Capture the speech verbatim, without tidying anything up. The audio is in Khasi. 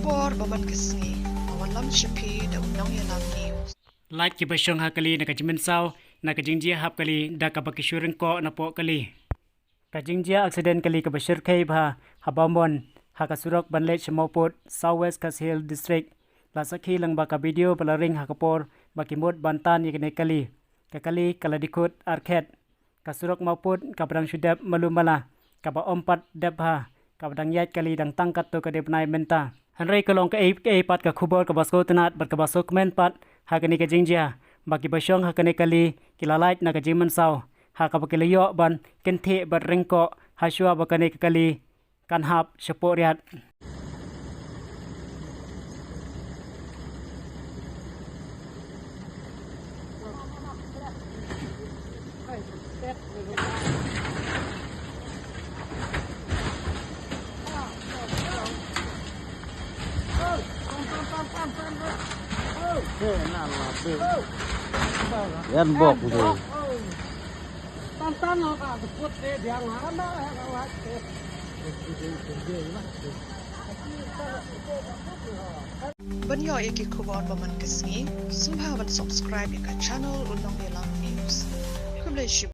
Por ba man ka sngi, ka wallam sha phi da u Nongïalam News. Lait kiba shong ha kali na ka jingmynsaw na ka jingjia hap kali da kaba ki shu ryngkoh napoh kali. Ka jingjia accident kali kaba shyrkhei bha ha Bamon, ha ka surok ban leit sha Mawpud, South West Khasi Hills District, la sakhi lang ba ka video ba la ring ha ka por ba ki mut ban tan ïa kane kali. Ka kali ka la dkhot arkhet. Ka surok Mawpud kaba dang shu dep malu mala, kaba ym pat dep bha, kaba dang ïaid kali dang tang katto katne bnai mynta. Hynrei ka long kaei kaei pat ka khubor kaba sngewtynnat bad kaba sngewkmen pat ha kane ka jingjia, ba kiba shong ha kane kali ki la lait na ka jingmynsaw, ha kaba ki la ïoh ban kynthih bad ryngkoh hashwa ba kane ka kali kan hap shapoh riat. Yan bok tu. Ban ïoh ïa ki khubor ba man ka sngi, sngewbha ban subscribe ïa ka channel U Nongïalam News. Khublei shibun.